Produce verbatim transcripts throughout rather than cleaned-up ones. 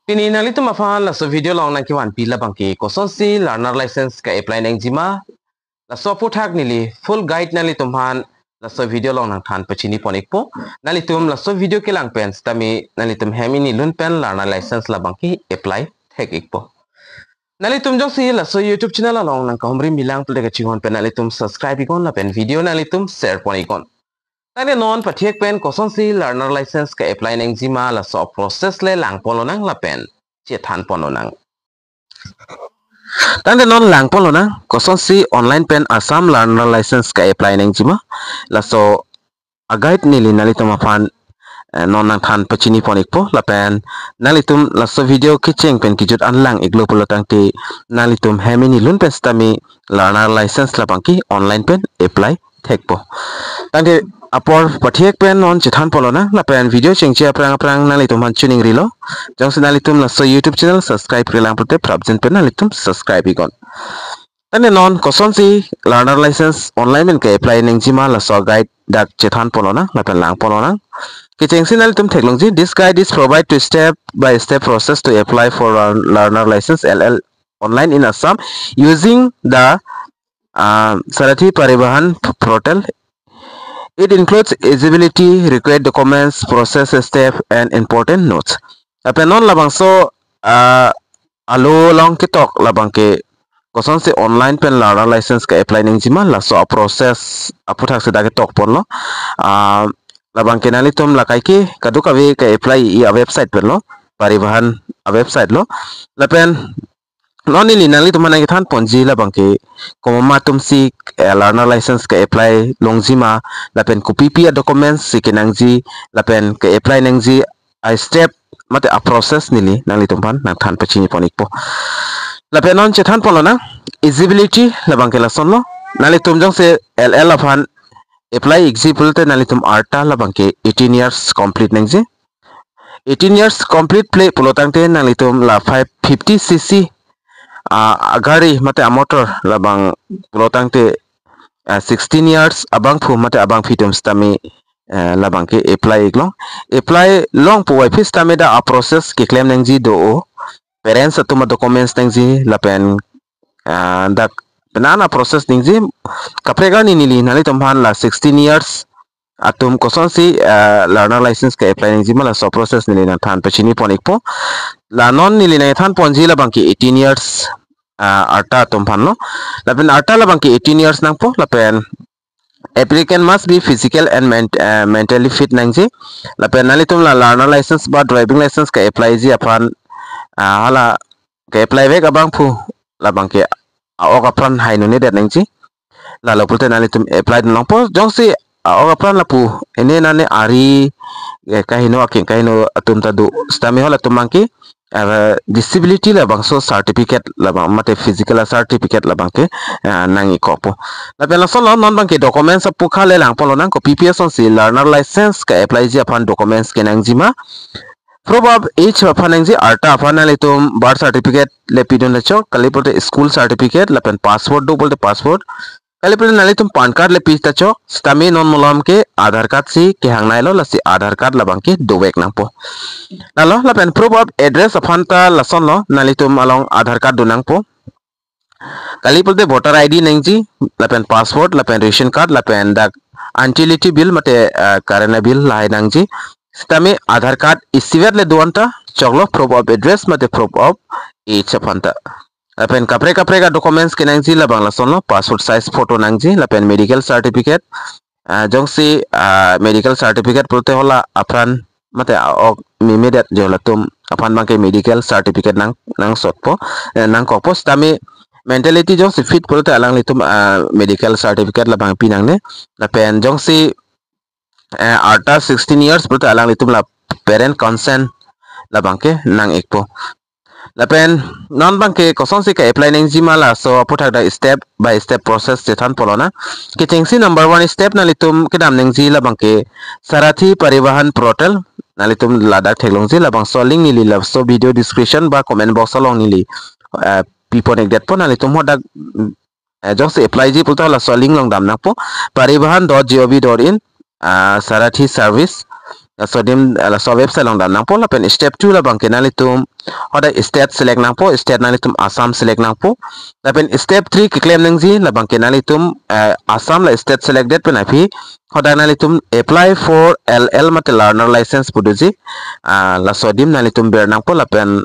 Pini nanglitum aphan laso video along nangkevanpi labangke kosonsi learner license ka-apply nangjima, laso aputhak neli full guide nanglitum aphan laso video along nangthan pachini pon-ikpo. Nanglitum laso video kelang pen sitame nanglitum hem inilun pen learner license labangke apply thek-ikpo. Nanglitum jongsi laso YouTube channel along nangkahumri milang pulote kachinghon pen nanglitum subscribe iknon lapen video nanglitum share pon-iknon. Tangte non pathek pen kosonsi learner license ka-apply nangjima laso process le lang ponlonang lapen chethan ponlonang. Tangte non lang ponlonang kosonsi online pen Assam learner license ka-apply nangjima, laso a-guide neli nanglitum aphan eh, non nangthan pachini pon-ikpo lapen nanglitum laso video kecheng pen kejut an lang-iklo pulo tangte nanglitum hem inilun pen sitame learner license labangke online pen apply thekpo. Tangte apor pathek pen non chethan ponlonang lapen video chengche aphrang aphrang nanglitum aphan chiningrilo. Jongsi nanglitum laso YouTube channel subscribe-re lang pulote prapjin pen nanglitum subscribe iknon. Tangte non kosonsi learner license online pen ka-apply nangjima laso a-guide dak chethan ponlonang lapen lang ponlonang. Kechengsi nanglitum theklongji, this guide is provide to step by step process to apply for a learner license L L online in Assam using the uh, Sarathi Parivahan portal. It includes eligibility, required documents, process step, and important notes. Lapen non labangso uh, alo along ketok labangke kosonsi online pen learner license ka-apply nangjima laso a-process aputhak si dak ketok ponlo. Uh, labangke nanglitum lakaike kadokave ka-apply-i a-website pen lo, Parivahan a-website lo. Lapen non neli nanglitum aphan nangkethan ponji labangke komat atumsi eh, learner license ka-apply longjima lapen kopipi a-documents si kenangji lapen ka-apply nangji a-step mate a-process neli nanglitum aphan nangthan pachini pon-ikpo. Lapen non chethan ponlonang, eligibility labangke lasonlo, nanglitum jongsi L L aphan apply-ikji pulote nanglitum arta labangke eighteen years complete nangji. Eighteen years complete-ple pulo tangte nanglitum la five fifty C C ah, agari mate a-motor labang pulo tangte ah, sixteen years abangphu mate abangphi atum sitame eh, labangke apply-iklong. Apply long puvoiphit sitame dak a-process keklem nangji do-o. Parents atum a-documents nangji lapen ah, dak penang a-process nangji. Kaprek arni neli nanglitum aphan la sixteen years atum kosonsi ah, learner license ka-apply nangjima laso process neli nangthan pachini pon-ikpo. La non neli nangthan ponji labangke eighteen years ah, arta atum aphanlo. Lapen arta labangke eighteen years nangpo lapen applicant must be physical and ment- ah, mentally fit nangji. Lapen nanglitum la learner license ba driving license ka-apply-ji aphan ah, hala ka-apply-vek abangphu labangke a-ok apran hai nune det nangji. Lalo pulote nanglitum apply dun longpo. Jongsi a-ok apran lapu ene nane ari eh, kaheno akeng kaheno atum ta do sitame halatum abangke eh, disability labangso certificate labang mate physical certificate labangke eh, nang-ikokpo. Lapen lasonlo non abangke documents apukha le lang ponlonang, kopipi asonsi learner license ka-apply-ji aphan documents kenangjima. Proof of age aphan nangji, arta aphan nanglitum birth certificate le pidun ta chok, kali pulote school certificate lapen passport do pulote passport, kali pulote nanglitum PAN card le pi ta chok. Sitame non malom ke Aadhaar card si kehang nailo, lasi Aadhaar card labangke dovek nangpo. Lalo lapen proof of address aphan ta lasonlo, nanglitum along Aadhaar card do nangpo. Kali pulote voter I D nangji, lapen passport, lapen ration card, lapen dak utility bill mate ah, karena bill lahai nangji. Sitame Aadhaar card isivet le do-an ta choklo, proof of address mate proof of age aphan ta. Lapen kaprek kaprek a-documents kenangji labang lasonlo, passport size photo nangji lapen medical certificate. Ah, jongsi ah, medical certificate pulote hala apran mate a-ok memedet je halatum aphan abangke medical certificate nang nangsotpo eh, nangkokpo. Sitame mentality jongsi fit pulote alanglitum ah, medical certificate labang pinangne. Lapen jongsi eh, arta sixteen years pulote alanglitum la parent consent labangke nang-ikpo. Lapen non abangke kosonsi ka-apply nangjima laso aputhak dak step by step process chethan ponlonang. Kechengsi number one step nanglitum kedam nangji labangke Sarathi Parivahan portal, nanglitum ladak theklongji. Labangso link neli laso video description ba comment box along neli eh, pipon-ikdetpo, nanglitum hadak eh, jongsi apply-ji pulote laso link along dam nangpo, parivahan dot gov dot in ah, Sarathi service. Laso adim, eh, laso website along dam nangpo. Lapen step two labangke nanglitum hadak state select nangpo, state nanglitum Assam select nangpo. Lapen step three keklem nangji labangke nanglitum, eh, Assam la state select det pen aphi hadak nanglitum apply for L L mate learner license pu doji. Ah, laso adim nanglitum ber nangpo lapen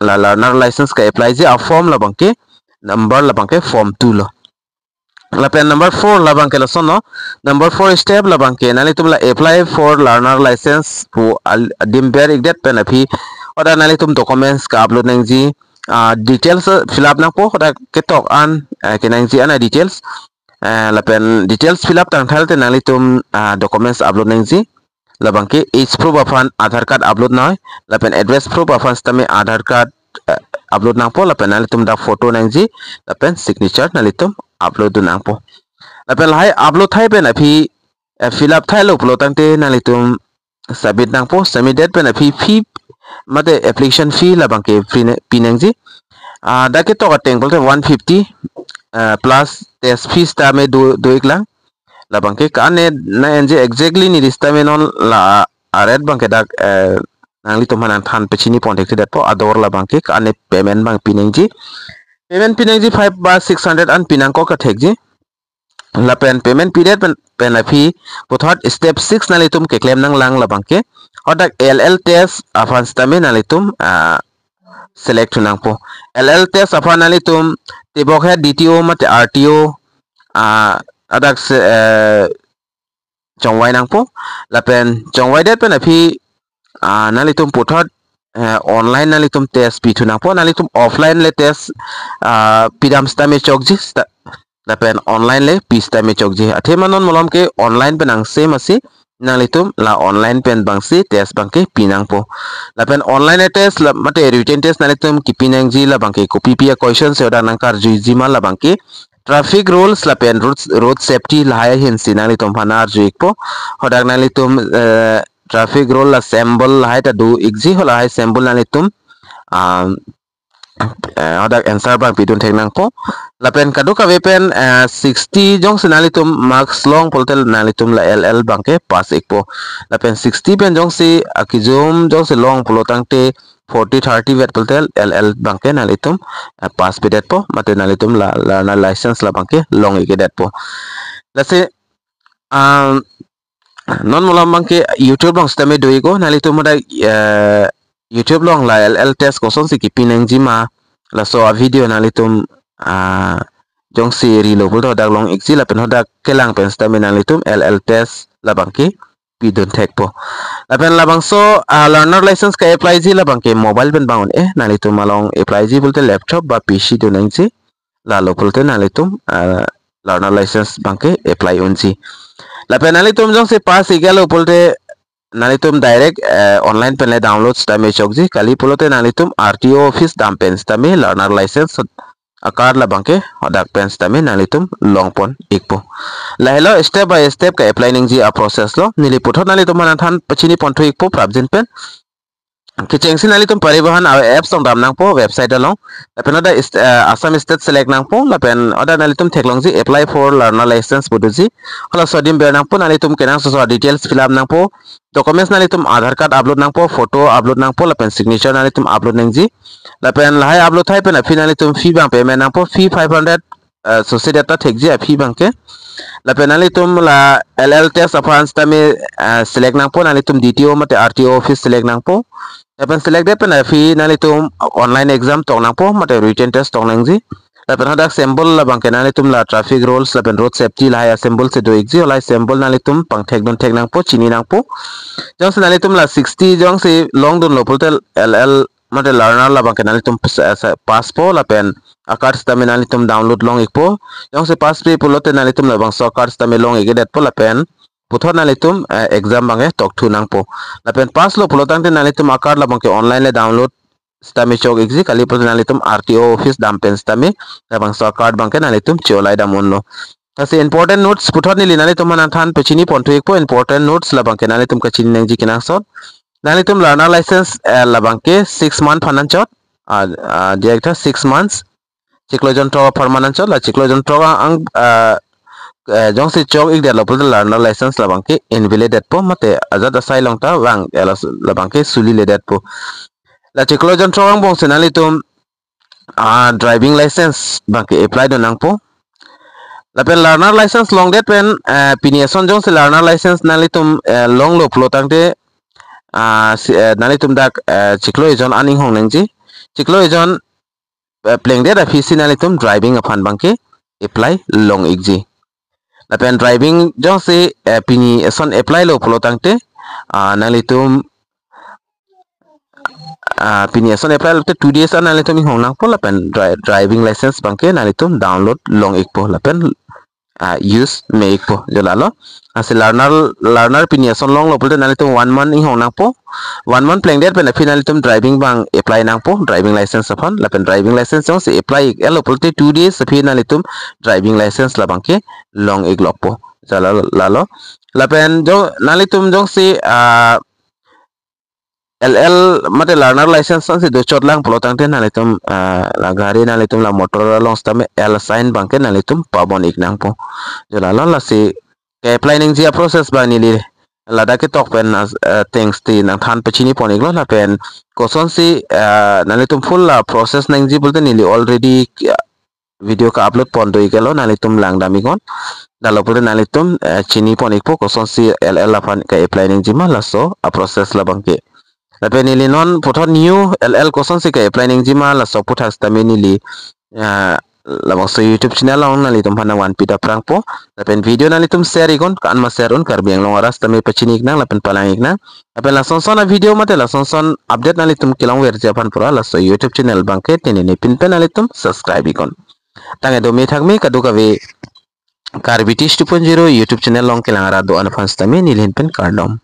la learner license ke-apply ji a-form labangke number labangke form two lo. Lapen number four labangke lason lo. Number four step labangke nanglitum la apply for learner license pu al-, adim ber-ik det pen aphi hadak nanglitum documents ke-upload nangji, ah, details, eh, fill up nangpo, hadak ketok an, eh, kenangji an a-details. Eh, lapen details fill up tangthal te nanglitum, ah, documents upload nangji. Labangke age proof aphan Aadhaar card upload noi, lapen address proof aphan sitame Aadhaar card, eh, upload nangpo, lapen nanglitum dak photo nangji, lapen signature nanglitum upload dun nangpo. Lapen lahai upload thai pen aphi, eh, fill up thailo pulo tangte nanglitum submit nangpo, submit det pen aphi fee mate application fee labangke free ne-, pi nangji. Ah, dak ketok ateng pulote one fifty, eh, plus test fees tame do, do-ik lang. Labangke ka-an ne nang-enji exactly neli sitame non la a-rate abangke dak, eh, nanglitum aphan nangthan pachini pon thekthedetpo, ador labangke ka-an ne payment abang pi nangji. Payment pi nangji five ba six hundred an pi nangkok kathekji. Lapen payment pidet pen, pen aphi puthot step six nanglitum keklem nanglang labangke hadak L L test aphan sitame nanglitum, ah, select thu nangpo. L L test aphan nanglitum tebok he D T O mate R T O, ah, hadak se, eh, chongvai nangpo. Lapen chongvai det pen aphi, ah, nanglitum puthot, eh, online nanglitum test pi thu nangpo. Nanglitum offline le test, ah, pidam sitame chokji sta-, lapen online le pi sitame chokji. Athema non malom ke online pen angse masi nanglitum la online pen abangsi test abangke pi nangpo. Lapen online test la mate written test nanglitum kipi nangji labangke kopi pi a-question si hadak nangkarjuiji ma labangke traffic rules lapen road, road safety lahai ahin si nanglitum aphan arju-ikpo. Hadak nanglitum, eh, traffic rule la symbol lahai ta do-ikji, halahai symbol nanglitum, ah, eh, hadak answer abang pidun thek nangpo. Lapen kadokave pen, eh, sixty jongsi nanglitum marks long pulote nanglitum la L L abangke pass-ikpo. Lapen sixty pen jongsi akejum jongsi long pulo tangte forty thirty vet pulote L L abangke nanglitum, eh, pass pidetpo, mate nanglitum la, la, la license labangke long-ikdetpo. Lasi, um, non malom abangke YouTube along sitame do-ikpo, nanglitum hadak, eh, YouTube along la L L test kosonsi kipi nangji ma, laso a-video nanglitum, ah, jongsi rilo pulote hadak long-ikji lapen hadak kelang pen sitame nanglitum L L test labangke pidun thekpo. Lapen labangso, ah, learner license ke-apply ji labangke mobile pen bang un-e, nanglitum along apply ji pulote laptop ba P C do nangji. Lalo pulote nanglitum, ah, learner license abangke apply unji. Lapen nanglitum jongsi pass-iklo pulote nanglitum direct, eh, online pen le download sitame chokji, kali pulote nanglitum R T O office dam pen sitame learner license a-card labangke hadak pen sitame nanglitum long pon-ikpo. Lahelo step by step ke-apply nangji a-process lo. Neli puthot nanglitum aphan nangthan pachini pon thu-ikpo prapjin pen. Kechengsi nanglitum Parivahan a-apps along dam nangpo website along. Lapen hadak is-, eh, Assam state select nangpo. Lapen hadak nanglitum theklongji apply for learner license pu doji. Halaso adim ber nangpo, nanglitum kenangsot aso details fill up nangpo. Documents nanglitum Aadhaar card upload nangpo, photo upload nangpo, lapen signature nanglitum upload nangji. Lapen lahai upload thai pen aphi nanglitum fee abang payment nangpo, fee five hundred, eh, sosi det ta thekji a-fee abangke. Lapen nanglitum la L L test aphan sitame, eh, select nangpo, nanglitum D T O mate R T O office select nangpo. Lapen select det pen aphi nanglitum online exam tok nangpo, mate written test tok nangji. Lapen hadak symbol labangke nanglitum la traffic rules lapen road safety lahai a-symbol si do-ikji, halahai symbol nanglitum pangthek dun thek nangpo, chini nangpo. Jongsi nanglitum la sixty jongsi long dunlo pulote L L mate learner labangke nanglitum pas-, eh, sa-, pass po lapen a-card sitame nanglitum download long-ikpo. Jongsi pass-pe pulote nanglitum labangso a-card sitame long-ikdetpo lapen puthot nanglitum, eh, exam abangke tok thu nangpo. Lapen pass lo pulo tangte nanglitum a-card labangke online le download sitame chok-ikji, kali pulote nanglitum R T O office dam pen sitame labangso a-card abangke nanglitum cholai dam unlo. Lasi important notes puthot neli nanglitum aphan nangthan pachini pon thu-ikpo, important notes labangke nanglitum kachini nangji kenangsot. Nanglitum learner license, eh, labangke six month aphan anchot, ah, ah, diak tha six months. Chiklo jon throk apharman anchot, la chiklo jon throk ang, ah, eh, jongsi chok-ikdetlo pulote learner license labangke invalid detpo, mate ajat asai along ta vang, eh, las-, labangke suliledetpo. La chiklo ejon throk angbongsi nanglitum, ah, driving license abangke apply dun nangpo. Lapen learner license longdet pen, eh, pini ason jongsi learner license nanglitum, eh, longlo pulo tangte, ah, si, eh, nanglitum dak, eh, chiklo ejon an inghong nangji. Chiklo ejon, eh, plengdet aphisi nanglitum driving aphan abangke apply long-ikji. Lapen driving jongsi, eh, pini ason apply lo pulo tangte, ah, nanglitum, ah, pini ason apply lote two days an nanglitum inghong nangpo, lapen dri-, driving license abangke nanglitum download long-ikpo lapen, ah, use me-ikpo, jo lalo. Lasi learner, learner pini ason longlo pulote nanglitum one month inghong nangpo. One month plengdet pen aphi nanglitum driving abang apply nangpo, driving license aphan. Lapen driving license jongsi apply-iklo pulote two days aphi nanglitum driving license labangke long-iklokpo, jo lalo, lalo. Lapen jong, nanglitum jongsi, ah, L L mate learner license ansi dochotlang pulo tangte nanglitum, ah, la gari, nanglitum la motor along sitame L sign abangke nanglitum pabon-ik nangpo, jo lalo. Lasi ke-apply nangji a-process abang neli ladak ketok pen as-, eh, thengsti nangthan pachini pon-iklo, lapen kosonsi, eh, nanglitum full la process nangji pulote neli already, eh, video ka-upload pon do-iklo, nanglitum langdam-iknon. Dalo pulote nanglitum, eh, chini pon-ikpo kosonsi L L aphan ke-apply nangjima laso a-process labangke. Lapen neli non puthot new L L kosonsi ke-apply nangjima laso aputhak sitame neli, eh, labangso YouTube channel along nanglitum aphan nangvanpi daprangpo. Lapen video nanglitum share-iknon, ko-an ma share un, Karbi Anglong arat sitame pachini-iknang lapen palang-iknang. Lapen lasonson a-video mate lasonson update nanglitum kelongverji aphan pura laso YouTube channel abangke tini nipin pen nanglitum subscribe-iknon. Tangte do me thak me kadokave Karbi Teach two point zero YouTube channel along kelang arat do-an aphan sitame nelihin pen kardom.